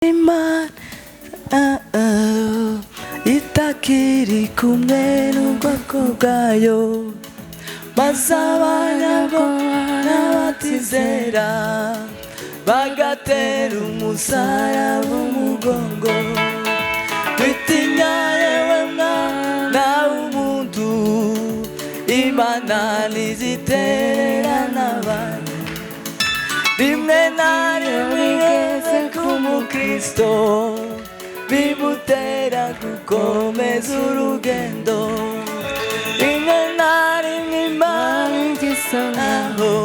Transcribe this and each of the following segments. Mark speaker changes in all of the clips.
Speaker 1: Imana itakiri kumwe n'ubwoko bwayo, maze abanyabwoba n'abatizera bagatera umusaraba umugongo. Witinya, yewe mwana w'umuntu, Imana ntizitererana abantu. Rimwe na rimwe igeze ku mukristo bimutera gukomeza urugendo. Rimwe na rimwe Imana
Speaker 2: igisa
Speaker 1: aho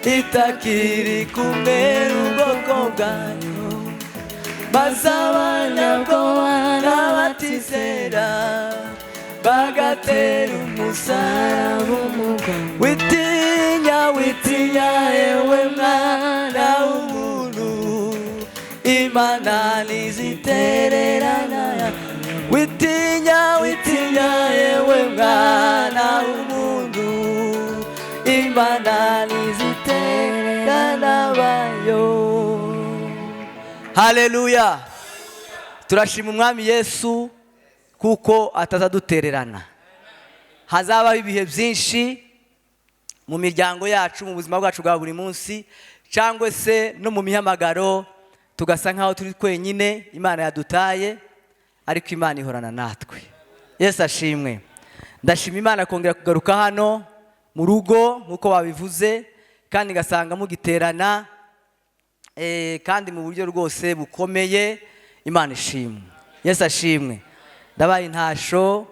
Speaker 1: itakiri kumwe n'ubwoko bwayo, maze abanyabwoba n'abatizera bagatera umusaraba
Speaker 2: umugongo.
Speaker 1: Witinya, witinya, yewe mwana w'umuntu, Imana ntizitererana. Witinya, witinya, yewe mwana w'umuntu, Imana ntizitererana bayo. Haleluya! Turashima Umwami Yesu kuko atazadutererana. Hazabaho ibihe byinshi mu miryango yacu, mu buzima bwacu bwa buri munsi, cyangwa se no mu mihamagaro, tugasa nk'aho turi twenyine, Imana yadutaye, ariko Imana ihorana natwe. Yesu ashimwe. Ndashima Imana kongera kugaruka hano mu rugo nk'uko babivuze, kandi ngasanga mugiterana kandi mu buryo rwose bukomeye. Imana ishimwe, Yesu ashimwe. Ndabaye intasho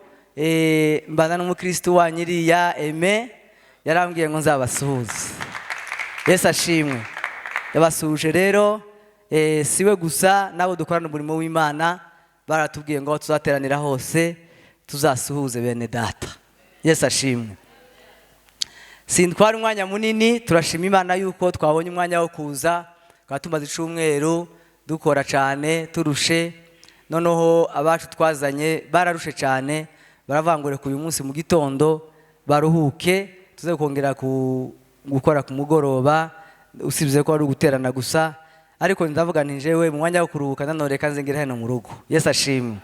Speaker 1: mbana n'umukristo wa nyiriya eme, yarambwiye ngo nzabasuhuze. Yesu ashimwe. Yabasuhuje rero siwe gusa, n'abo dukorana umurimo w'Imana baratubwiye ngo aho tuzateranira hose tuzasuhuze bene data. Yesu ashimwe. Sintwara umwanya munini. Turashima Imana yuko twabonye umwanya wo kuza. Tukaba tumaze icumweru dukora cyane, turushe. Noneho abacu twazanye bararushe cyane, baravuga ngo reka uyu munsi mu gitondo baruhuke, tuze kongera gukora ku mugoroba, usibye ko ari uguterana gusa. Ariko ndavuga nti njyewe mu mwanya wo kuruhuka nanone reka nze ngere hano mu rugo. Yesu ashimwe.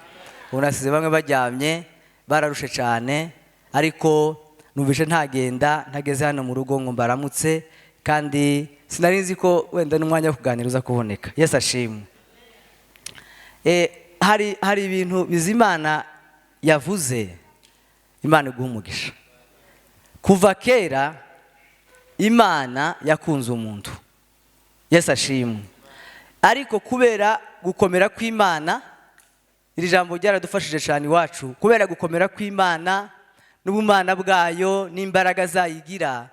Speaker 1: Ubu nasize bamwe baryamye, bararushe cyane, ariko numvise ntagenda ntageze hano mu rugo ngo mbaramutse, kandi sinari nzi ko wenda n'umwanya wo kuganira uza kuboneka. Yesu ashimwe. Hari ibintu Bizimana yavuze, Imana iguha umugisha. Kuva kera Imana yakunze umuntu. Yesu ashimwe. Ariko kubera gukomera kw'Imana, iri jambo ryaradufashije cyane iwacu, kubera gukomera kw'Imana n'ubumana bwayo n'imbaraga zayigira,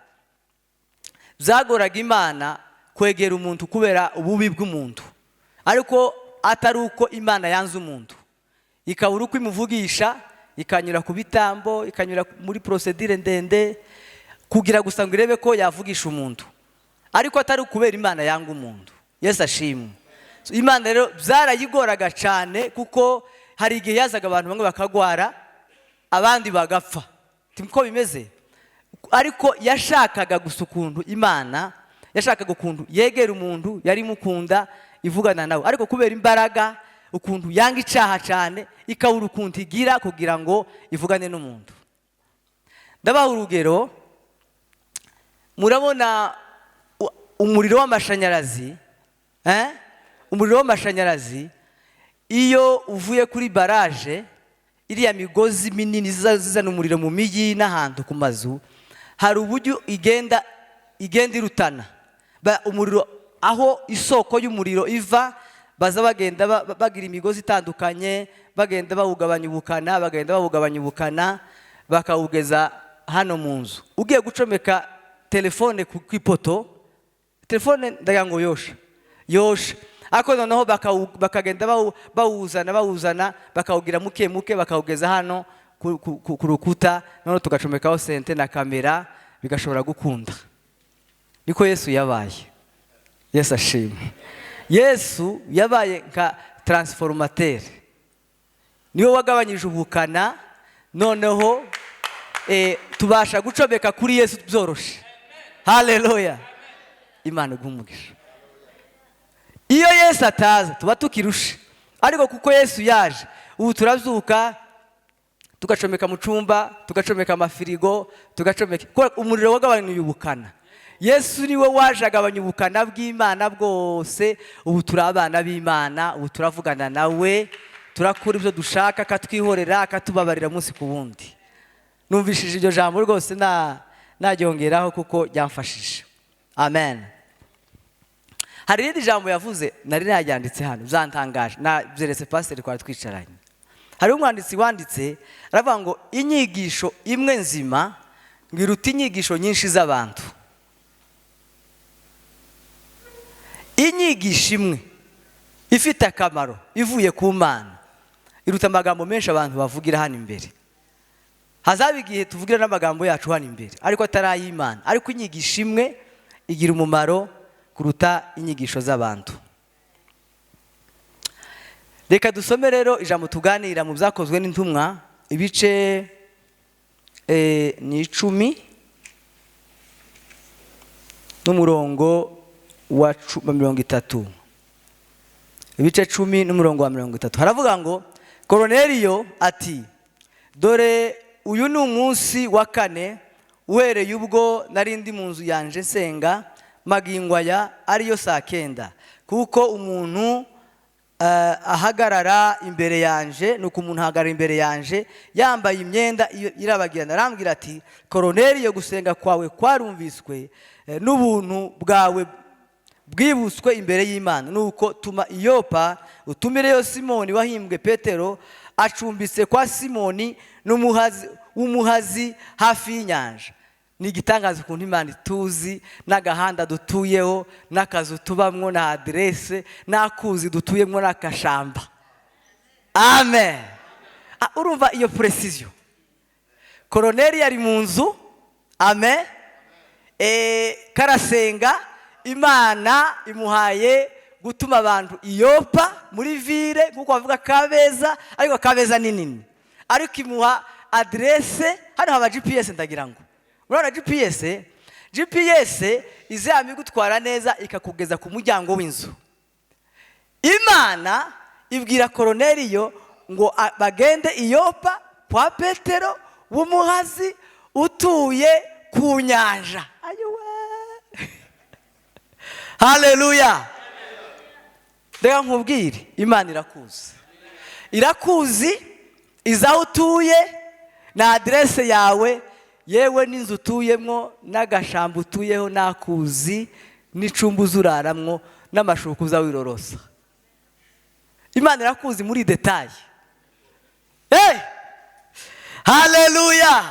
Speaker 1: byagoraga Imana kwegera umuntu kubera ububi bw'umuntu, ariko atari uko Imana yanze umuntu. Ikabura uko imuvugisha, ikanyura ku bitambo, ikanyura muri procédure ndende kugira gusa ngo irebe ko yavugisha umuntu, ariko atari ukubera Imana yanga umuntu. Yesu ashimwe. So, Imana rero byarayigoraga cyane, kuko hari igihe yazaga abantu bamwe bakagwara, abandi bagapfa, niko bimeze. Ariko yashakaga gusa ukuntu, Imana yashakaga ukuntu yegera umuntu, yari imukunda, ivugana nawe, ariko kubera imbaraga, ukuntu yanga icyaha cyane, ikabura ukuntu igira kugira ngo ivugane n'umuntu. Ndabaha urugero. Murabona umuriro w'amashanyarazi, eh? Umuriro w'amashanyarazi iyo uvuye kuri barrage, iriya migozi minini zizana umuriro mu mijyi n'ahantu ku mazu, hari uburyo igenda irutana. Umuriro aho isoko y'umuriro iva, baza bagenda bagira imigozi itandukanye, bagenda bawugabanya ubukana, bagenda bawugabanya ubukana, bakawugeza hano mu nzu. Ugiye gucomeka telefone ku ipoto, telefone ndagira ngo yosha yosha, ariko noneho bakagenda bawuzana, bawuzana, bakawugira muke muke, bakawugeza hano ku rukuta, noneho tugacomekaho sente na kamera, bigashobora gukunda. Niko Yesu yabaye. Yesu ashimwe. Yesu yabaye nka transformateur, niwe wagabanyije ubukana, noneho tubasha gucomeka kuri Yesu byoroshe. Haleluya! Imana iguha umugisha. Iyo Yesu ataza tuba tukirusha, ariko kuko Yesu yaje, ubu turabyuka tugacomeka mu cyumba, tugacomeka amafirigo, tugacomeka kuko umuriro wagabanuye ubukana. Yesu niwe waje agabanya ubukana bw'Imana bwose. Ubu turi abana b'Imana, ubu turavugana nawe, turakora ibyo dushaka, akatwihorera, akatubabarira umunsi ku wundi. Numvishije iryo jambo rwose naryongeraho kuko ryamfashije. Amen. Hari irindi jambo yavuze nari naryanditse hano, byantangaje, nabyeretse pasiteri twari twicaranye. Hariho umwanditsi wanditse aravuga ngo inyigisho imwe nzima ngo iruta inyigisho nyinshi z'abantu. Inyigisho imwe ifite akamaro ivuye ku Mana iruta amagambo menshi abantu bavugira hano imbere. Hazaba igihe tuvugira n'amagambo yacu hano imbere ariko atari ay'Imana, ariko inyigisho imwe igira umumaro kuruta inyigisho z'abantu. Reka dusome rero ijambo tuganira mu Byakozwe n'Intumwa, ibice ni 10 n'umurongo wa 30. Ibice 10 n'umurongo wa 30. Haravuga ngo Koroneliyo ati: dore uyu ni umunsi wa kane uhereye ubwo nari ndi mu nzu yanje nsenga magingo aya ariyo saa 9, kuko umuntu ahagarara imbere yanje, nuko umuntu ahagarara imbere yanje yambaye imyenda irabagirana, arambwira ati: Koroneliyo, gusenga kwawe kwarumviswe, n'ubuntu bwawe bwibutswe imbere y'Imana. Nuko tuma i Yopa utumireyo Simoni wahimbwe Petero, acumbitse kwa Simoni n'umuhazi w'umuhazi hafi y'inyanja. Ni igitangaza ukuntu Imana ituzi, n'agahanda dutuyeho, n'akazu tubamwo, na aderese, n'akuzi dutuyemwo, n'akashamba. Amen. Urumva iyo precision. Koroneli yari mu nzu, amen, karasenga, Imana imuhaye gutuma abantu i Yopa muri ville, nkuko bavuga Kabeza, ariko Kabeza ni nini, ariko imuha aderese. Hano haba GPS, ndagira ngo murabona GPS. GPS izama igutwara neza ikakugeza ku muryango w'inzu. Imana ibwira Koroneliyo ngo bagende i Yopa kwa Petero w'umuhazi utuye ku nyanja. Ayiwe, haleluya! Reka nkubwire, Imana irakuzi, irakuzi, izi aho utuye na aderese yawe, yewe n'inzu utuyemwo n'agashamba utuyeho n'akuzi n'icumbi uzuraramwo n'amashuka uza wirorosa. Imana irakuzi muri détail. Hey! Haleluya!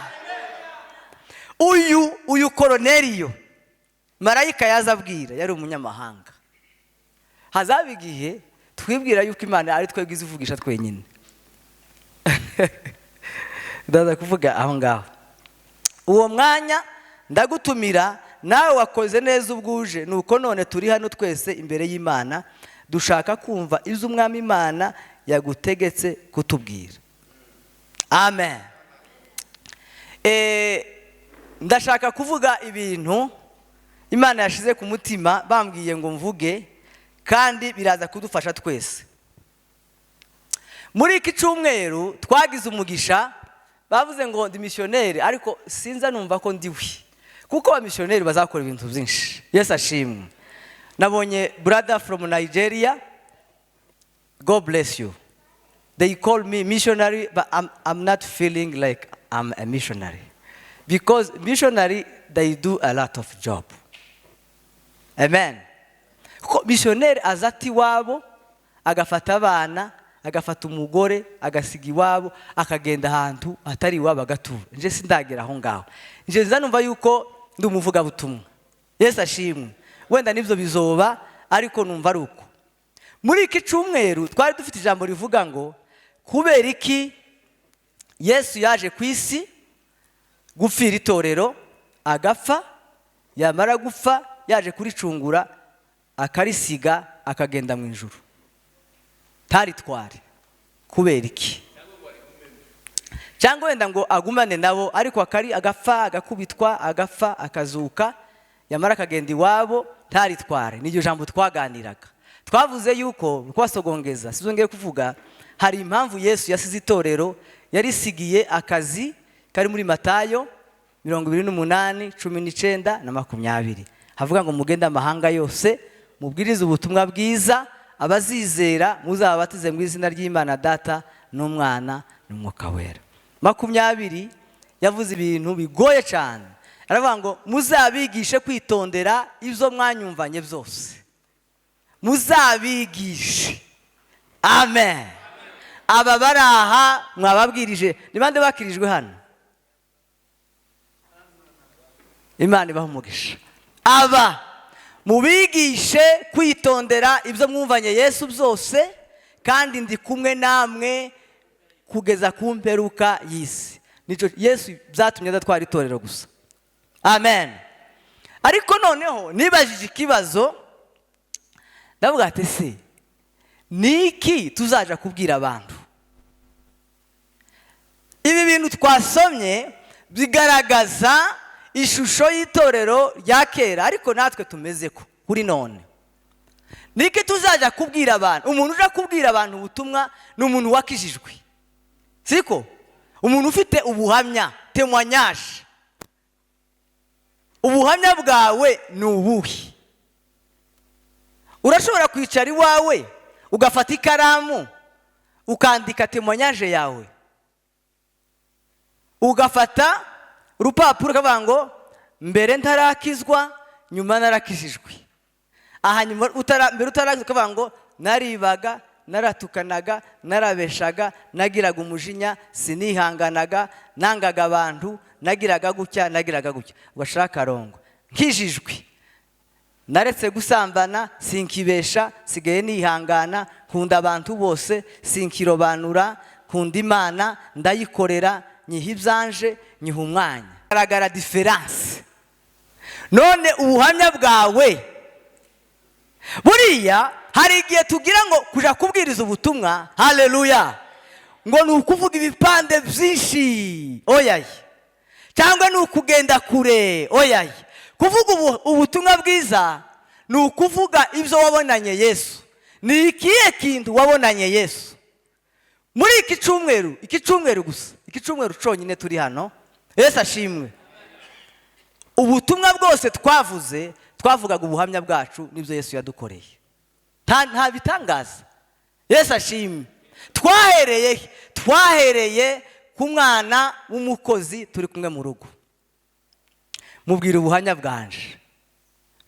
Speaker 1: Uyu Koroneliyo marayika yaza abwira yari umunyamahanga. Hazaba igihe twibwira yuko Imana ari twebwe izivugisha twenyine. Ndaza kuvuga aho ngaho. Uwo mwanya ndagutumira, nawe wakoze neza ubwuje, nuko none turi hano twese imbere y'Imana dushaka kumva izo Umwami Imana yagutegetse kutubwira. Amen. Ndashaka kuvuga ibintu Imana yashize ku mutima, bambwiye ngo mvuge, kandi biraza kudufasha twese. Muri iki cyumweru twagize umugisha, bavuze ngo ndi missionnaire, ariko sinza numva ko ndiwe, kuko abamissionnaire bazakora ibintu byinshi. Yesu ashimwe. Nabonye brother from Nigeria, God bless you. They call me missionary, but I'm not feeling like I'm a missionary, because missionary, they do a lot of job. Amen. Kuko missionnaire aza ati iwabo, agafata abana, agafata umugore, agasiga iwabo, akagenda ahantu atari iwabo agatura. Nje sindagera aho ngaho, nje nza numva yuko ndi umuvugabutumwa. Yesu ashimwe. Wenda nibyo bizoba, ariko numva ari uko. Muri iki cyumweru twari dufite ijambo rivuga ngo kubera iki Yesu yaje ku isi gupfira itorero, agapfa, yamara gupfa yaje kuricungura, akarisiga akagenda mu ijuru, ntaritware? Kubera iki? Cyangwa wenda ngo agumane nabo, ariko akari agapfa, agakubitwa, agapfa, akazuka, yamara akagenda iwabo ntaritware. N'iryo jambo twaganiraga. Twavuze yuko kubasogongeza sizongeye kuvuga, hari impamvu Yesu yasize itorero, yarisigiye akazi kari muri Matayo 28:19 na 20, havuga ngo mugende amahanga yose mubwirize ubutumwa bwiza, abazizera muzababatize mu izina ry'Imana Data n'Umwana n'Umwuka Wera. 20 yavuze ibintu bigoye cyane, aravuga ngo muzabigishe kwitondera ibyo mwanyumvanye byose, muzabigishe. Amen. Aba bari aha mwababwirije, ni bande bakirijwe hano? Imana ibaha umugisha. Aba mubigishe kwitondera ibyo mwumvanye Yesu byose, kandi ndi kumwe namwe kugeza ku mperuka y'isi. Nicyo Yesu byatumye adatwara itorero gusa. Amen. Ariko noneho nibajije ikibazo, ndavuga ati se niki tuzaja kubwira abantu? Ibi bintu twasomye bigaragaza ishusho y'itorero rya kera, ariko natwe tumeze ko kuri none. Niki tuzaja kubwira abantu? Umuntu uja kubwira abantu ubutumwa ni umuntu wakijijwe, siko? Umuntu ufite ubuhamya, témoignage. Ubuhamya bwawe ni ubuhe? Urashobora kwicara iwawe ugafata ikaramu ukandika témoignage yawe, ugafata urupapuro ukavuga ngo mbere ntarakizwa, nyuma narakijijwe. Aha nyuma mbere utarakizwa ukavuga ngo naribaga, naratukanaga, narabeshaga, nagiraga umujinya, sinihanganaga, nangaga abantu, nagiraga gutya, nagiraga gutya, ugashaka akarongo. Nkijijwe, naretse gusambana, sinkibesha, sigaye nihangana, nkunda abantu bose, sinkirobanura, nkunda Imana, ndayikorera, nyiha ibyanje, nyiha umwanya. Garagara différence. None ubuhamya bwawe, buriya hari igihe tugira ngo kuja kubwiriza ubutumwa, haleluya, ngo ni ukuvuga ibipande byinshi, oyaye, cyangwa ni ukugenda kure, oyaye. Kuvuga ubutumwa bwiza ni ukuvuga ibyo wabonanye Yesu. Ni ikihe kintu wabonanye Yesu muri iki cyumweru? Iki cyumweru gusa, iki cyumweru cyonyine turi hano. Yesu ashimwe. Ubutumwa bwose twavuze, twavugaga ubuhamya bwacu n'ibyo Yesu yadukoreye. Nta bitangaza. Yesu ashimwe. Twahereye ku mwana w'umukozi turi kumwe mu rugo, mubwira ubuhamya bwanje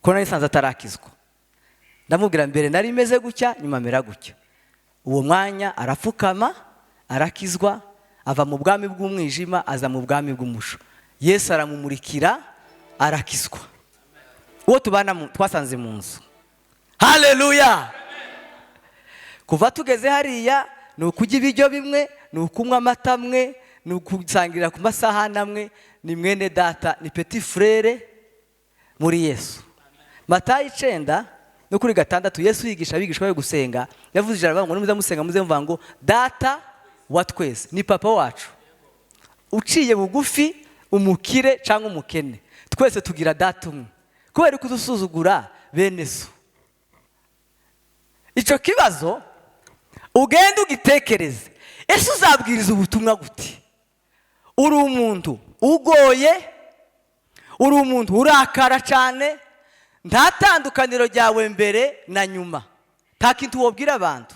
Speaker 1: ko nari nsanze atarakizwa. Ndamubwira mbere nari meze gutya, nyuma mera gutya. Uwo mwanya arapfukama, arakizwa, ava mu bwami bw'umwijima aza mu bwami bw'umuco. Yesu aramumurikira, arakizwa. Uwo tubana twasanze mu nzu. Haleluya. Kuva tugeze hariya ni ukurya ibiryo bimwe, ni ukunywa amata amwe, ni ukusangira ku masahani amwe, ni mwene data, ni petit frère muri Yesu. Matayo 9 no kuri 6, Yesu yigisha abigishwa be gusenga, yavuze ijambo ngo nimuze musenga muze muvuga ngo Data wa twese, ni papa wacu. Uciye bugufi, umukire cyangwa umukene, twese tugira data umwe. Kubera ko udusuzugura bene so? Icyo kibazo ugenda ugitekereze. Ese uzabwiriza ubutumwa gute? Uri umuntu ugoye, uri umuntu urakara cyane, nta tandukaniro ryawe mbere na nyuma, nta kintu wabwira abantu.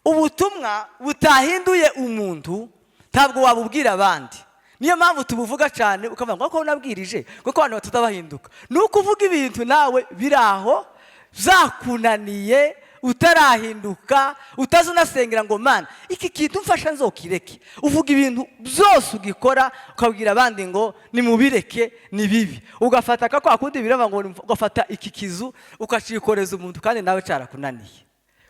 Speaker 1: Ubutumwa butahinduye umuntu ntabwo wabubwira abandi. Niyo mpamvu tubuvuga cyane, ukavuga ngo ko nabwirije kuko abantu batabahinduka. Ni uko uvuga ibintu nawe biri aho byakunaniye, utarahinduka, utazi unasengera ngo Mana iki kintu mfasha nzokireke. Uvuga ibintu byose ugikora, ukabwira abandi ngo nimubireke ni bibi, ugafata ka kwa kundi birava ngo ugafata iki kizu ukacikoreza umuntu kandi nawe cyarakunaniye.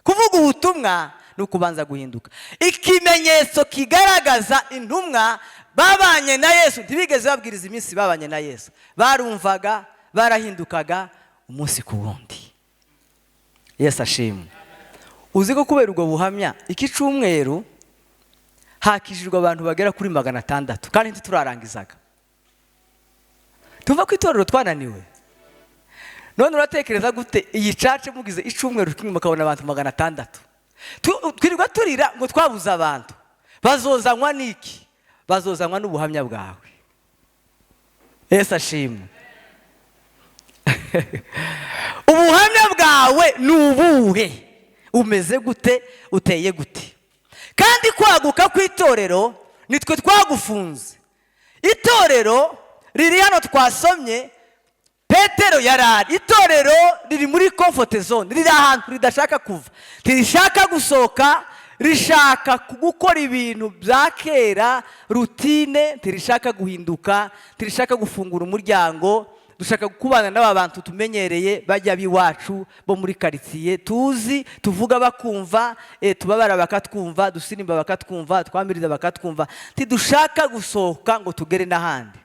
Speaker 1: Kuvuga ubutumwa ni ukubanza guhinduka. Ikimenyetso kigaragaza intumwa babanye na Yesu, ntibigeze babwiriza iminsi babanye na Yesu, barumvaga barahindukaga umunsi ku wundi. Yesu ashimwe. Uzi ko kubera ubwo buhamya iki cyumweru hakijijwe abantu bagera kuri 600, kandi ntiturarangizaga. Tuva ku itorero twananiwe. None uratekereza gute iyi church mugize icumweru kimwe mukabona abantu 600? Twirirwa turira ngo twabuze abantu. Bazozanywa n'iki? Bazozanywa n'ubuhamya bwawe. Yesu ashimwe. Ubuhamya bwawe ni ubuhe? Umeze gute? Uteye gute? Kandi kwaguka kw'itorero nitwe twagufunze. Itorero riri hano twasomye, Petero yarari. Itorero riri muri comfort zone, riri ahantu ridashaka kuva, ntirishaka gusohoka, rishaka gukora ibintu bya kera, routine, ntirishaka guhinduka, ntirishaka gufungura umuryango. Dushaka kubana n'aba bantu tumenyereye, bajya b'iwacu bo muri karitsiye tuzi, tuvuga bakumva, tubabara bakatwumva, dusirimba bakatwumva, twamiriza bakatwumva. Ntidushaka gusohoka ngo tugere n'ahandi.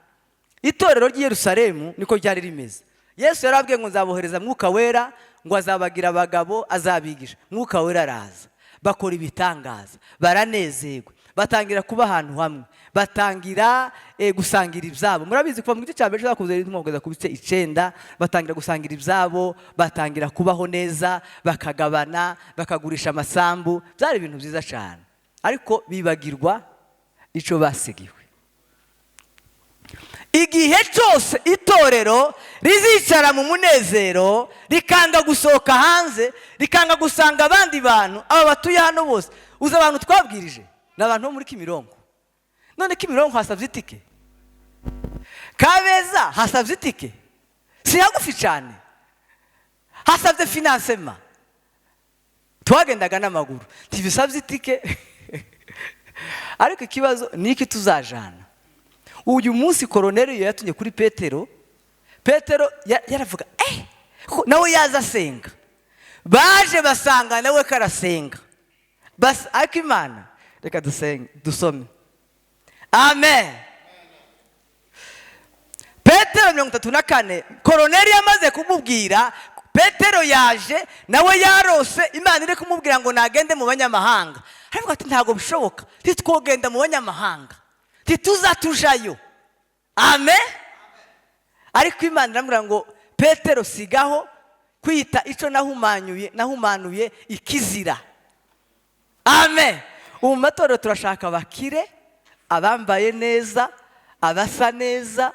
Speaker 1: Itorero ry'i Yerusalemu niko ryari rimeze. Yesu yarabwiye ngo nzabohereza Mwuka Wera, ngo azabagira abagabo, azabigisha. Mwuka Wera araza, bakora ibitangaza, baranezerwa, batangira kuba ahantu hamwe, batangira gusangira ibyabo. Murabizi, kuva mu gice cya mbere cyakuze kugeza ku bice 9, batangira gusangira ibyabo, batangira kubaho neza, bakagabana, bakagurisha amasambu. Byari ibintu byiza cyane, ariko bibagirwa icyo basigiwe. Igihe cyose itorero rizicara mu munezero, rikanga gusohoka hanze, rikanga gusanga abandi bantu, aba batuye hano bose, uzi abantu twabwirije ni abantu bo muri Kimironko. None Kimironko hasabye itike? Kabeza hasabye itike? Si hagufi cyane? Hasabye financement? Twagendaga n'amaguru, ntibisabye itike. Ariko ikibazo ni iki tuzajana? Uyu munsi Koroneriyo yatumye kuri Petero. Petero yaravuga nawe yaza asenga, baje basanga nawe karasenga. Ariko Imana, reka dusenge, dusome. Amen. Petero 34. Koroneriyo amaze kumubwira, Petero yaje, nawe yarose Imana iri kumubwira ngo nagende mu banyamahanga. Aravuga ati ntabwo bishoboka, ntitwogenda mu banyamahanga, ntituzatujayo. Amen. Ariko Imana iramubwira ngo Petero, sigaho kwita icyo nahumanuye ikizira. Amen. Ubu mu matorero turashaka abakire, abambaye neza, abasa neza,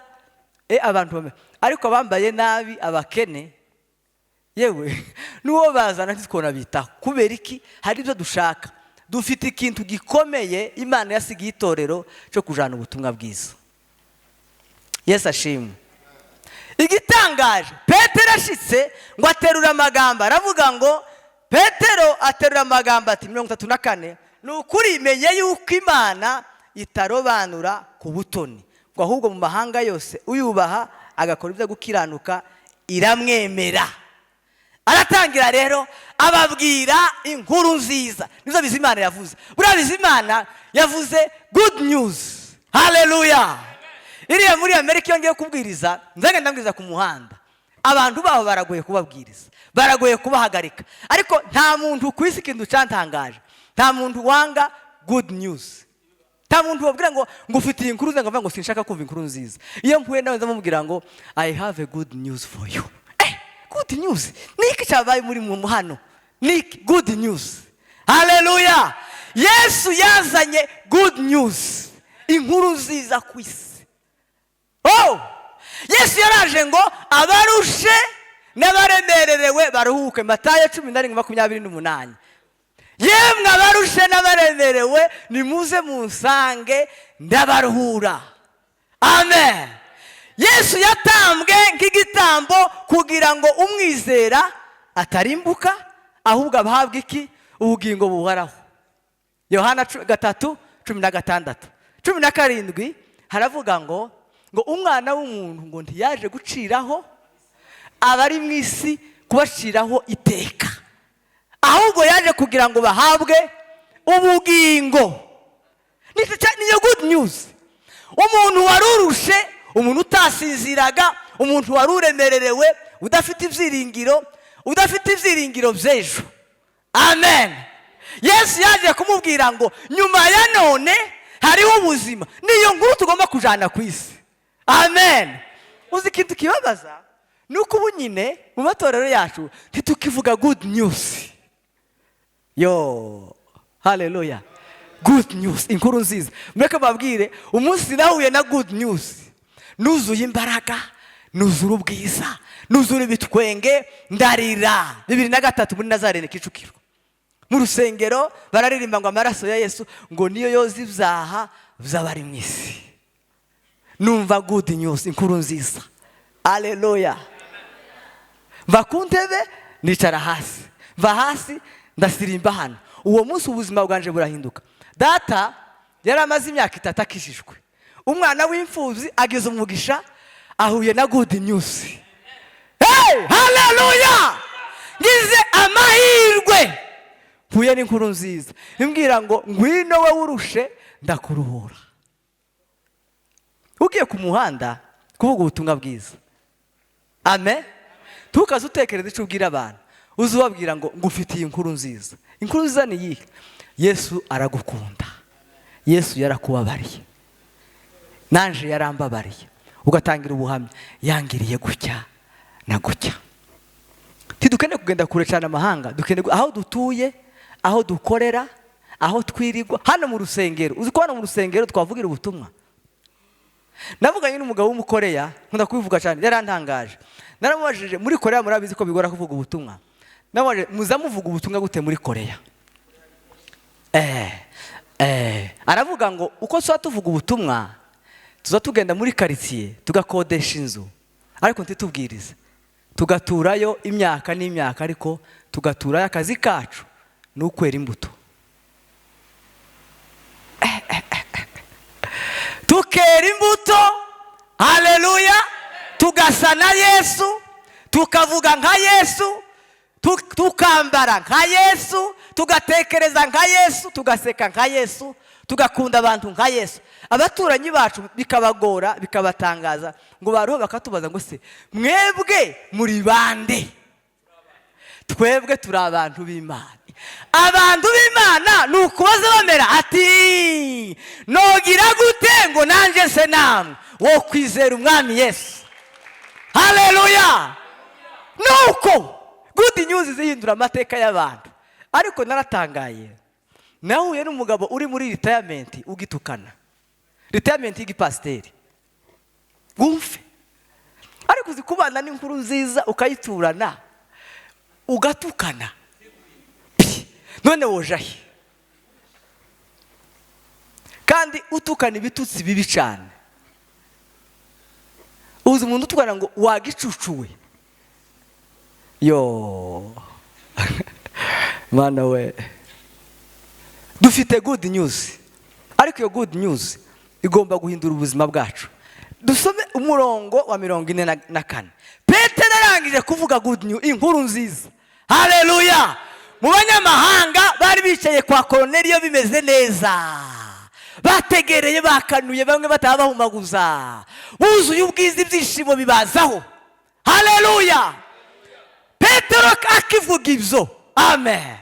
Speaker 1: abantu ariko abambaye nabi, abakene, yewe n'uwo bazana ntitwona bitaho. Kubera iki? Hari ibyo dushaka. Dufite ikintu gikomeye Imana yasigiye itorero cyo kujana ubutumwa bwiza. Yesu ashimwe. Igitangaje, Petero ashitse ngo aterura amagambo, aravuga ngo, Petero aterura amagambo ati, 34, ni ukuri menye yuko Imana itarobanura ku butoni, ngo ahubwo mu mahanga yose uyubaha agakora ibyo gukiranuka iramwemera. Aratangira rero ababwira inkuru nziza. Nibyo Bizimana yavuze. Buriya Bizimana yavuze good news. Haleluya. Iriya muri Amerika, iyo ngiye kubwiriza, nzagenda ndabwiriza ku muhanda, abantu baho baragoye kubabwiriza, baragoye kubahagarika. Ariko nta muntu ku isi, ikintu cyantangaje, nta muntu wanga good news. Nta muntu wabwira ngo ngufitiye inkuru nziza ngo avuga ngo sinshaka kumva inkuru nziza. Iyo mpuye nawe ndamubwira ngo I have a good news for you. Good news ni iki cyabaye muri mu hano? Ni iki? Good news. Haleluya. Yesu yazanye good news, inkuru nziza ku isi. Oh, Yesu yaraje ngo abarushe n'abaremererewe baruhuke. Matayo 17:28. Yemwe abarushe n'abaremerewe, nimuze munsange, ndabaruhura. Amen. Yesu yatambwe nk'igitambo kugira ngo umwizera atarimbuka, ahubwo abahabwa iki? Ubugingo buhoraho. Yohana 3:16, 17 haravuga ngo umwana w'umuntu ngo ntiyaje guciraho abari mu isi, kubaciraho iteka, ahubwo yaje kugira ngo bahabwe ubugingo. Niyo good news. Umuntu wari urushe, umuntu utasinziraga, umuntu wari uremererewe, udafite ibyiringiro, udafite ibyiringiro by'ejo. Amen. Yesu yaje kumubwira ngo nyuma ya none hariho ubuzima. Niyo nkuru tugomba kujana ku isi. Amen. Uzi ikintu kibabaza? Ni uko abantu benshi bazi Nuko ubu nyine mu matorero yacu ntitukivuga good news. Yo, haleluya! Good news, inkuru nziza. Mureke babwire, umunsi nahuye na good news nuzuye imbaraga, nuzura ubwiza, nuzura ibitwenge, ndarira. 2003 muri Nazarene Kicukiro, mu rusengero bararirimba ngo amaraso ya Yesu ngo niyo yoza ibyaha by'abari mu isi. Numva good news, inkuru nziza. Aleluya! Mva ku ntebe nicara hasi, mva hasi ndasirimba hano. Uwo munsi ubuzima bwanje burahinduka. Data yari amaze imyaka 3 akijijwe, umwana w'imfubyi agize umugisha, ahuye na good news. Hey, haleluya! Ngize amahirwe mpuye n'inkuru nziza imbwira ngo ngwino we urushe, ndakuruhura. Ugiye ku muhanda kuvuga ubutumwa bwiza, amen, ntukaze utekereza icyo ubwira abantu. Uze ubabwira ngo ngufitiye inkuru nziza. Inkuru nziza ni iyihe? Yesu aragukunda, Yesu yarakubabariye, nanje yarambabariye. Ugatangira ubuhamya, yangiriye gutya na gutya. Ntidukeneye kugenda kure cyane amahanga, dukeneye aho dutuye, aho dukorera, aho twirirwa, hano mu rusengero. Uzi ko hano mu rusengero twavugira ubutumwa? Navuganye n'umugabo w'Umukoreya, nkunda kubivuga cyane, yarantangaje. Naramubajije, muri Koreya murabizi ko bigora kuvuga ubutumwa. Namubajije, muza muvuga ubutumwa gute muri Koreya? Aravuga ngo uko tuba tuvuga ubutumwa, tuza tugenda muri karitsiye tugakodesha inzu, ariko ntitubwirize, tugaturayo imyaka n'imyaka, ariko tugaturayo, akazi kacu ni ukwera imbuto. Tukera imbuto, haleluya, tugasa na Yesu, tukavuga nka Yesu, tukambara nka Yesu, tugatekereza nka Yesu, tugaseka nka Yesu, tugakunda abantu nka Yesu. Abaturanyi bacu bikabagora, bikabatangaza, ngo baruho bakatubaza ngo se mwebwe muri bande? Twebwe turi abantu b'Imana. Abantu b'Imana ni ukubaza bamera ati nogira gute ngo nanjye se namwe wo kwizera Umwami Yesu? Haleluya! Nuko good news zihindura amateka y'abantu. Ariko naratangaye, nahuye n'umugabo uri muri retirement ugitukana, retirement y'igipasiteri. Wumve, ariko uzi kubana n'inkuru nziza ukayiturana ugatukana? Pi! None wojahe kandi utukana ibitutsi bibi cyane? Uzi umuntu utukana ngo wagicucuwe? Yo Mana we! Dufite good news, ariko iyo good news igomba guhindura ubuzima bwacu. Dusome umurongo wa 44. Petero arangije kuvuga good news, inkuru nziza, haleluya, mu banyamahanga bari bicaye kwa Koroneliyo bimeze neza, bategereye, bakanuye, bamwe bataha bahumaguza, buzuye ubwiza, ibyishimo bibazaho. Haleluya! Petero akivuga ibyo, amen,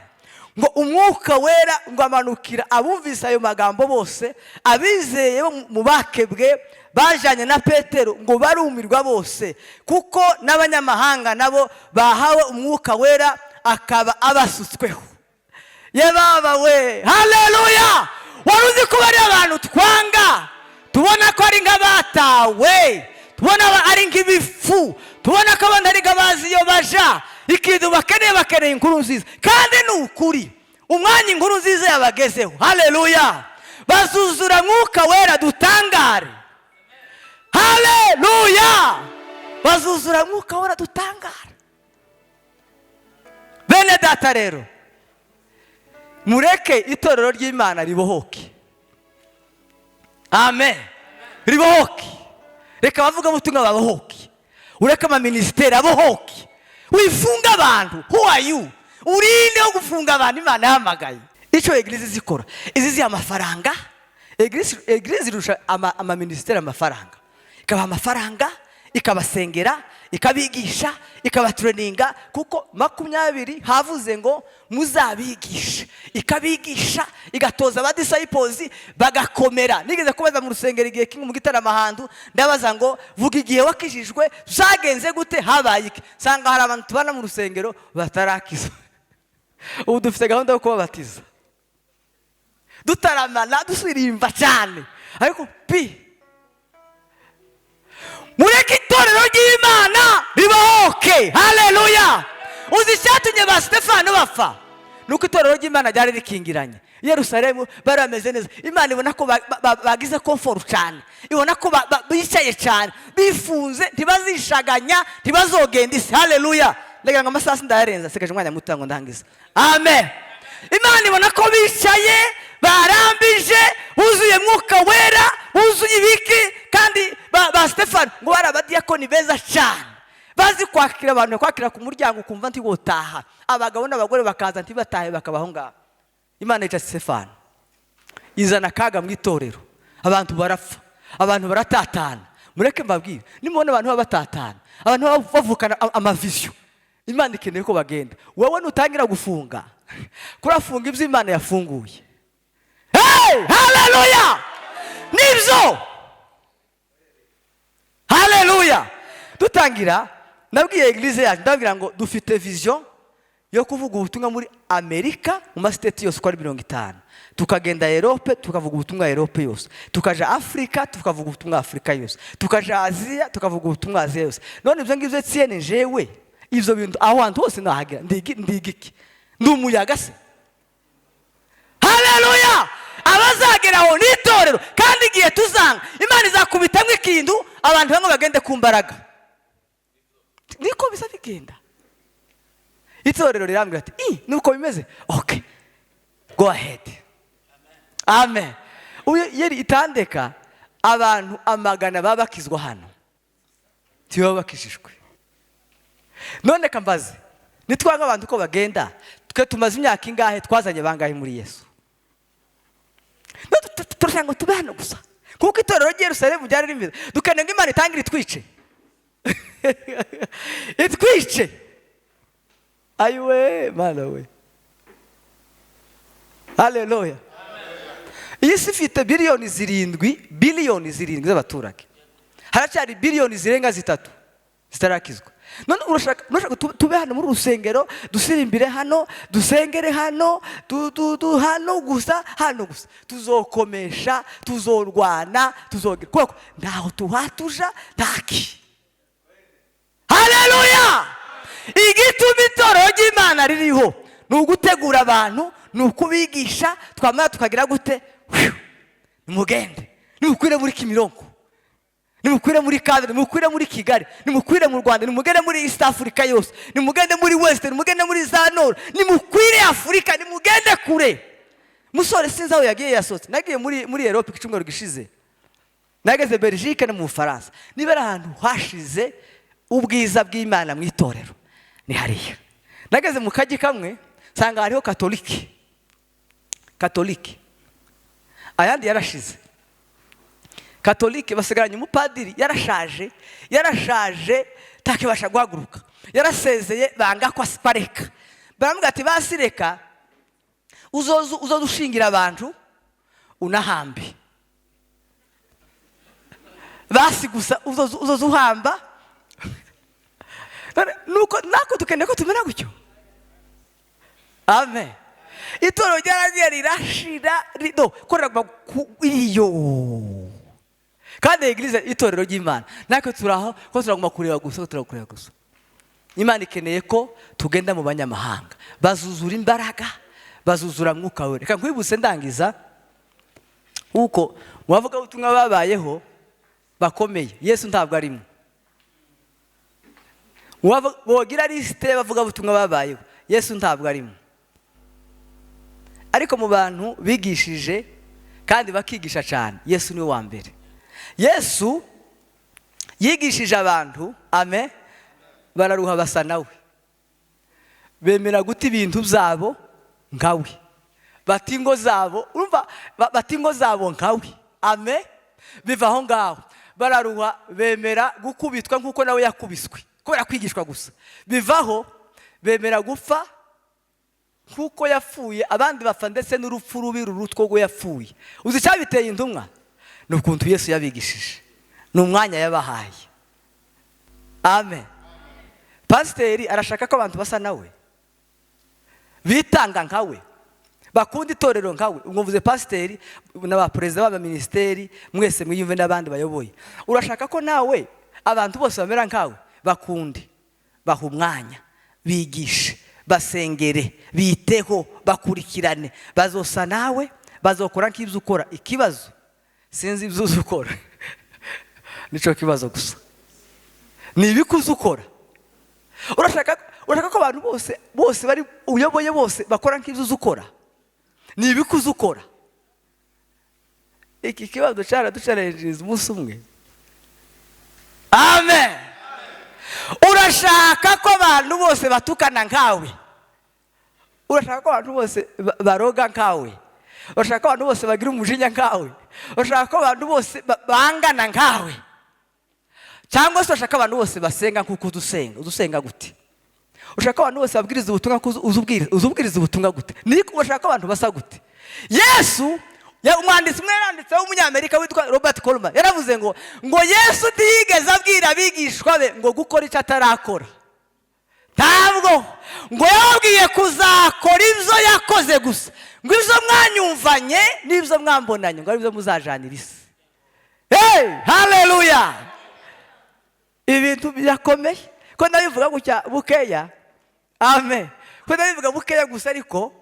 Speaker 1: ngo Umwuka Wera ngo amanukira abumvise ayo magambo bose. Abizeye bo mu bakebwe bajyanye na Petero ngo barumirwa bose, kuko n'abanyamahanga nabo bahawe Umwuka Wera akaba abasutsweho. Yababa we, haleluya! Wari uzi ko bari abantu twanga, tubona ko ari nk'abatawe, tubona ari nk'ibifu, tubona ko abandi ari nk'abazi iyo baja? Ikintu bakeneye, bakeneye inkuru nziza. Kandi ni ukuri, umwanya inkuru nziza yabagezeho, haleluya, bazuzura Mwuka Wera dutangare. Haleluya! Bazuzura Mwuka Wera dutangare. Bene data rero, mureke itorero ry'Imana ribohoke, amen, ribohoke. Reka abavugabutumwa babohoke, ureke amaminisiteri abohoke. Wifunga abantu. Who are you? Urinde wo gufunga abantu Imana yahamagaye? Icyo église zikora, izi ziha amafaranga église, église irusha amaminisiteri amafaranga, ikabaha amafaranga, ikabasengera. Ikabigisha, ikabatraininga, kuko 20 havuze ngo muzabigishe. Ikabigisha, igatoza abadisciples bagakomera. Nigeze kubaza mu rusengero igihe kimwe mu gitaramo ahantu, ndabaza ngo: "Vuga igihe wakijijwe, byagenze gute, habaye iki?" Nsanga hari abantu tubana mu rusengero batarakizwa. Ubu dufite gahunda yo kubabatiza. Dutaramana, dusirimba cyane, ariko pi mureke itorero ry'Imana ribohoke. Haleluya! Uzi icyatumye ba Stefano bapfa? Ni uko itorero ry'Imana ryari rikingiranye i Yerusalemu, bari bameze neza. Imana ibona ko bagize comfort cyane, ibona ko bicaye cyane, bifunze, ntibazishaganya, ntibazogenda isi. Haleluya! Ndagira ngo amasaha sindayarenza, nsigaje umwanya muto ngo ndangize. Amen. Imana ibona ko bicaye, barambije, buzuye Mwuka Wera, buzuye ibiki. Kandi ba Stefano ngo bari abadiyakoni beza cyane, bazi kwakira abantu, kwakira ku muryango ukumva ntiwotaha. Abagabo n'abagore bakaza ntibatahe, bakabaho ngaho. Imana yica Stefano, izana akaga mu itorero, abantu barapfa, abantu baratatana. Mureke mbabwire, nimubona abantu baba batatana, abantu baba bavukana amavision, Imana ikeneye ko bagenda. Wowe nutangira gufunga, kurafunga ibyo Imana yafunguye. Hey! Haleluya! Nibyo, haleluya! Dutangira nabwiye église yacu, ndabwira ngo dufite vision yo kuvuga ubutumwa muri Amerika mu mastates yose uko ari 50, tukagenda Europe tukavuga ubutumwa Europe yose, tukaja Afurika tukavuga ubutumwa Afurika yose, tukaja Aziya tukavuga ubutumwa Aziya yose. None ibyo ngibyo, Etienne, jewe ibyo bintu aho hantu hose nahagera, ndiga iki? Ndi umuyaga se? Haleluya! Abazageraho ni itorero. Kandi igihe tuzanga, Imana izakubitamo ikintu, abantu bamwe bagende ku mbaraga. Niko bisa bigenda. Itorero rirambwira ati: "I nuko bimeze, okay, go ahead." Amen. Uyu yeri itandeka abantu amagana baba bakizwa hano, ntibaba bakijijwe. None kambaze, nitwanga abantu ko bagenda, twe tumaze imyaka ingahe? Twazanye bangahe muri Yesu? Turashaka ngo tube hano gusa kuko itorero ry'i Yerusalemu ryari rimeze. Dukeneye ngo Imana itangire itwice, itwice. Ayiwe Mana we! Haleluya! Iyi si ifite biliyoni 7, biliyoni 7 z'abaturage. Haracyari biliyoni zirenga 3 zitarakizwa. None urashaka tube hano muri urusengero, dusirimbire hano, dusengere hano, hano gusa, hano gusa? Tuzokomesha, tuzorwana, tuzogira kuko ntaho tuhatuja ntaki. Haleluya! Igituma itorero ry'Imana ririho ni ugutegura abantu, ni ukubigisha. Twamara tukagira gute? Whew! Nimugende, nimukwire muri Kimironko, nimukwire muri Kabere, nimukwire muri Kigali, nimukwire mu Rwanda, nimugende muri East Africa yose, nimugende muri West, nimugende muri za Nord, nimukwire Afurika, nimugende kure. Musore sinzi aho yagiye, yasohotse. Nagiye muri Europe icyumweru gishize, nageze Belgique no mu Bufaransa. Niba ari ahantu hashize ubwiza bw'Imana mu itorero, ni hariya. Nageze mu kajyi kamwe, nsanga hariho katolike, katolike, ayandi yarashize. Katolike basigaranye umupadiri, yarashaje, yarashaje, ntakibasha guhaguruka, yarasezeye. Banga ko areka, baramubwira ati: "Basi reka uzoza ushingira abantu unahambe, basi gusa uzoza uhamba." None nuko natwe dukeneye ko tumera gutyo. Amen. Itorero ryaragiye rirashira, no korera iyo. Kandi église, itorero ry'Imana, natwe turaho ko turaguma kureba gusa, ko turakureba gusa. Imana ikeneye ko tugenda mu banyamahanga, bazuzura imbaraga, bazuzura Mwuka We. Reka nkwibutse ndangiza, kuko mu bavugabutumwa babayeho bakomeye, Yesu ntabwo arimo. Bogira liste y'abavugabutumwa babayeho, Yesu ntabwo arimo. Ariko mu bantu bigishije kandi bakigisha cyane, Yesu niwe wa mbere. Yesu yigishije abantu, amen, bararuha, basa nawe, bemera guta ibintu byabo nkawe, bata ingo zabo, urumva, bata ingo zabo nkawe. Amen. Biva aho ngaho bararuha, bemera gukubitwa nk'uko nawe yakubiswe. Kubera kwigishwa gusa, bivaho bemera gupfa nk'uko yapfuye, abandi bapfa ndetse n'urupfu rubi rurutwo rwo yapfuye. Uzi icyabiteye intumwa? Ni ukuntu Yesu yabigishije, ni umwanya yabahaye. Amen. Pasiteri arashaka ko abantu basa nawe, bitanga nkawe, bakunda itorero nkawe. Ubwo mvuze pasiteri n'abaperezida b'abaminisiteri, mwese mwiyumve n'abandi bayoboye. Urashaka ko nawe abantu bose bamera nkawe? Bakunde, baha umwanya, bigishe, basengere, biteho, bakurikirane, bazosa nawe, bazokora nk'ibyo ukora. Ikibazo, sinzi ibyo uzi ukora, nicyo kibazo gusa. Ni ibiki uzi ukora? Urashaka ko abantu bose bari uyoboye bose bakora nk'ibyo uzi ukora? Ni ibiki uzi ukora? Iki kibazo cyaraducarenjiriza umunsi umwe. Amen. Urashaka ko abantu bose batukana nkawe? Urashaka ko abantu bose baroga nkawe? Urashaka ko abantu bose bagira umujinya nkawe? Urashaka ko abantu bose bangana nkawe? Cyangwa se urashaka ko abantu bose basenga nk'uko udusenga? Udusenga gute? Urashaka ko abantu bose babwiriza ubutumwa nk'uko uzubwiriza ubutumwa gute? Niko urashaka ko abantu basa gute? Yesu umwanditsi umwe yaranditse w'umunyamerika witwa Robert Coleman yaravuze ngo Yesu ntiyigeze abwira abigishwa be ngo gukora icyo atarakora. Ntabwo ngo yababwiye kuzakora ibyo yakoze gusa, ngo ibyo mwanyumvanye n'ibyo mwambonanye ngo aribyo muzajanira isi. Hey, haleluya! Ibintu birakomeye ko ndabivuga gutya bukeya. Amen. Ko ndabivuga bukeya gusa, ariko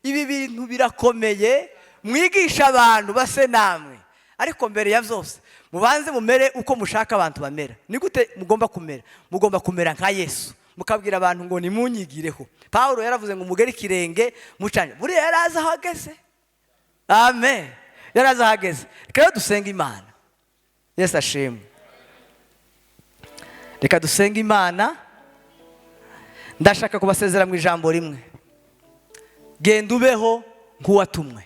Speaker 1: ibi bintu birakomeye. Mwigisha abantu base namwe, ariko mbere ya byose mubanze mumere uko mushaka abantu bamera. Ni gute mugomba kumera? Mugomba kumera nka Yesu, mukabwira abantu ngo nimunyigireho. Pawulo yaravuze ngo mugere ikirenge mucanye. Buriya yari azi aho ageze. Amen. Yari azi aho ageze. Reka rero dusenge Imana. Yesu ashimwe. Reka dusenge Imana. Ndashaka kubasezera mu ijambo rimwe: genda ubeho nk'uwatumwe.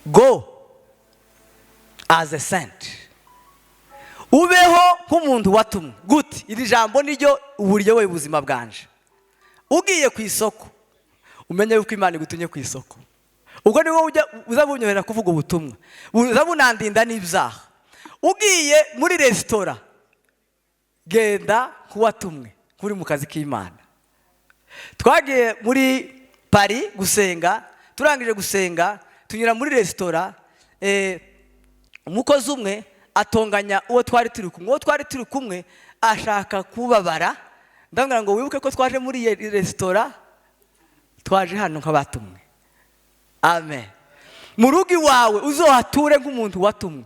Speaker 1: Go as a saint. Ubeho nk'umuntu watumwe. Gute? Iri jambo niryo uburyohe ubuzima bwanje. Ugiye ku isoko, umenye yuko Imana igutumye ku isoko. Ubwo ni wowe uza bunyohera kuvuga ubutumwa, uza bunandinda n'ibyaha. Ugiye muri resitora, genda nk'uwatumwe, nk'uri mu kazi k'Imana. Twagiye muri Paris gusenga, turangije gusenga tunyura muri resitora, umukozi umwe atonganya uwo twari turi kumwe. Uwo twari turi kumwe ashaka kubabara, ndamubwira ngo wibuke ko twaje muri iyi resitora, twaje hano nk'abatumwe. Amen. Mu rugo iwawe uzohature nk'umuntu watumwe.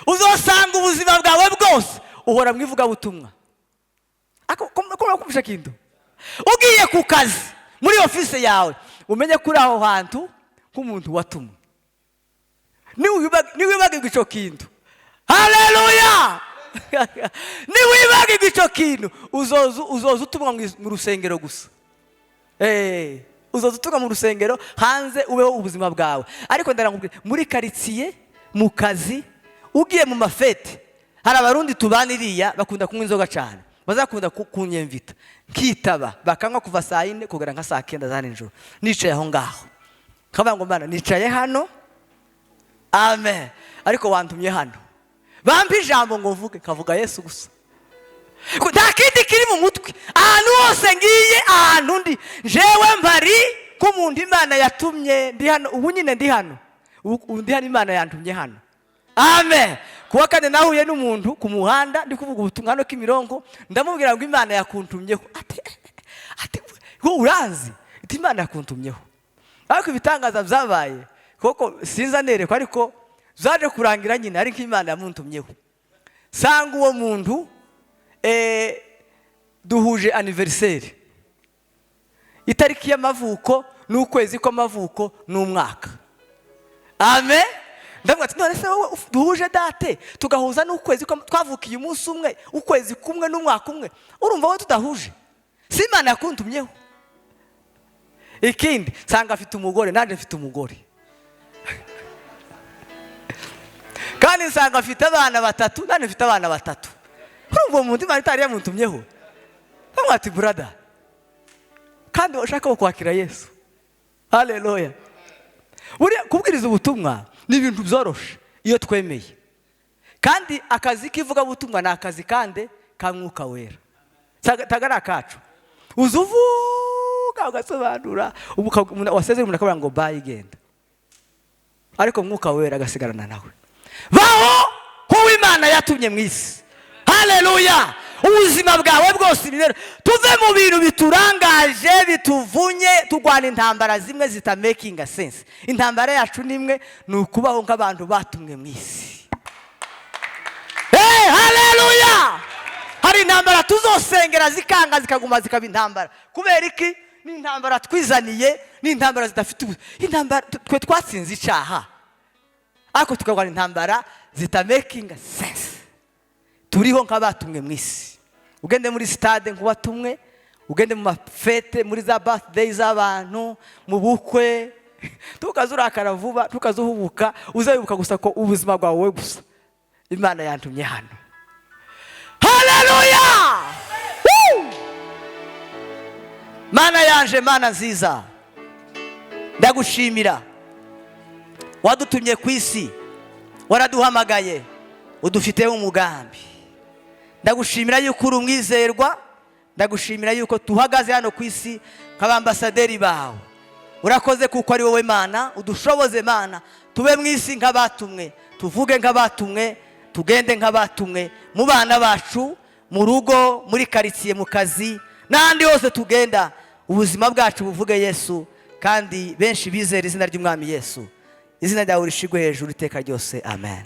Speaker 1: Uzosanga ubuzima bwawe bwose uhora mu ivugabutumwa. Kumvisha kintu. Ugiye ku kazi muri ofisi yawe, umenye kuri aho hantu nk'umuntu watumwe. Niwibagirwa ico kintu, haleluya! Niwibagirwa ico kintu, uzoza utumwa mu rusengero gusa. Uzoza utumwa mu rusengero, hanze ubeho ubuzima bwawe. Ariko ndarakubwira, muri karitsiye, mu kazi, ugiye mu mafete, hari abarundi tubana iriya bakunda kunywa inzoga cyane, bazakunda kunyemvita nkitaba, bakanywa kuva saa 4 kugera nka saa 9 za nijoro. Nicaye aho ngaho nkavuga ngo Mana, nicaye hano, amen, ariko wantumye hano, bampa ijambo ngo mvuge, kavuga Yesu gusa, nta kindi kiri mu mutwe. Ahantu hose ngiye, ahantu ndi jewe mpari nk'umuntu Imana yatumye. Ndi hano ubu nyine, ndi hano ubu, ndi hano, Imana yantumye hano. Amen. Kuwa kane nahuye n'umuntu ku muhanda, ndi kuvuga ubutumwa hano Kimironko, ndamubwira ngo Imana yakuntumyeho. Ati wowe uranzi? Ati Imana yakuntumyeho. Ariko ibitangaza byabaye koko sinza nerekwa, ariko zaje kurangira nyine ari nk'Imana yamuntumyeho. Sanga uwo muntu duhuje anniversaire, itariki y'amavuko n'ukwezi kw'amavuko n'umwaka. Amen. Ndavuga ati none se wowe duhuje date, tugahuza n'ukwezi twavukiye umunsi umwe, ukwezi kumwe n'umwaka umwe, urumva wowe tudahuje? Si Imana yakuntumyeho? Ikindi nsanga afite umugore, nanjye mfite umugore. Kandi Kandi nsanga afite abana batatu, nanjye mfite abana batatu. Urumva uwo muntu Imana itari yamutumyeho? Bamwe ati: "Brother, kandi ushaka kwakira Yesu." Haleluya! Buriya kubwiriza ubutumwa ni ibintu byoroshe iyo twemeye. Kandi akazi k'ivugabutumwa ni akazi kandi ka Mwuka Wera, taga ari akacu. Uza uvuga, ugasobanura, wasezera umuntu akavuga ngo: "Bye, genda." Ariko Mwuka Wera agasigarana nawe. Baho nk'uwo Imana yatumye mu isi. Haleluya! Ubuzima bwawe bwose, imibereho, tuve mu bintu biturangaje, bituvunye, turwana intambara zimwe zitamakinga sense. Intambara yacu ni imwe, ni ukubaho nk'abantu batumwe mu isi. Hey, haleluya! Hari intambara tuzosengera zikanga, zikaguma zikaba intambara. Kubera iki? Ni intambara twizaniye, ni intambara zidafite ubu intambara. Twe twatsinze icyaha, ariko tukarwana intambara zitamakinga sense. Turiho nk'abatumwe mu isi. Ugende muri sitade nk'uwatumwe, ugende mu mafete, muri za birthday z'abantu, mu bukwe, tukaza urakara vuba, tukaza uhubuka. Uzabibuka gusa ko ubuzima bwawe wowe gusa, Imana yantumye hano. Haleluya! Woo! Mana yanje, Mana nziza, ndagushimira. Wadutumye ku isi, waraduhamagaye, udufiteho umugambi. Ndagushimira yuko uri umwizerwa. Ndagushimira yuko tuhagaze hano ku isi nk'abambasaderi bawe. Urakoze kuko ari wowe Mana. Udushoboze, Mana, tube mu isi nk'abatumwe, tuvuge nk'abatumwe, tugende nk'abatumwe, mu bana bacu, mu rugo, muri karitsiye, mu kazi n'ahandi hose tugenda. Ubuzima bwacu buvuge Yesu, kandi benshi bizere izina ry'Umwami Yesu. Izina ryawe rishigwe hejuru iteka ryose. Amen.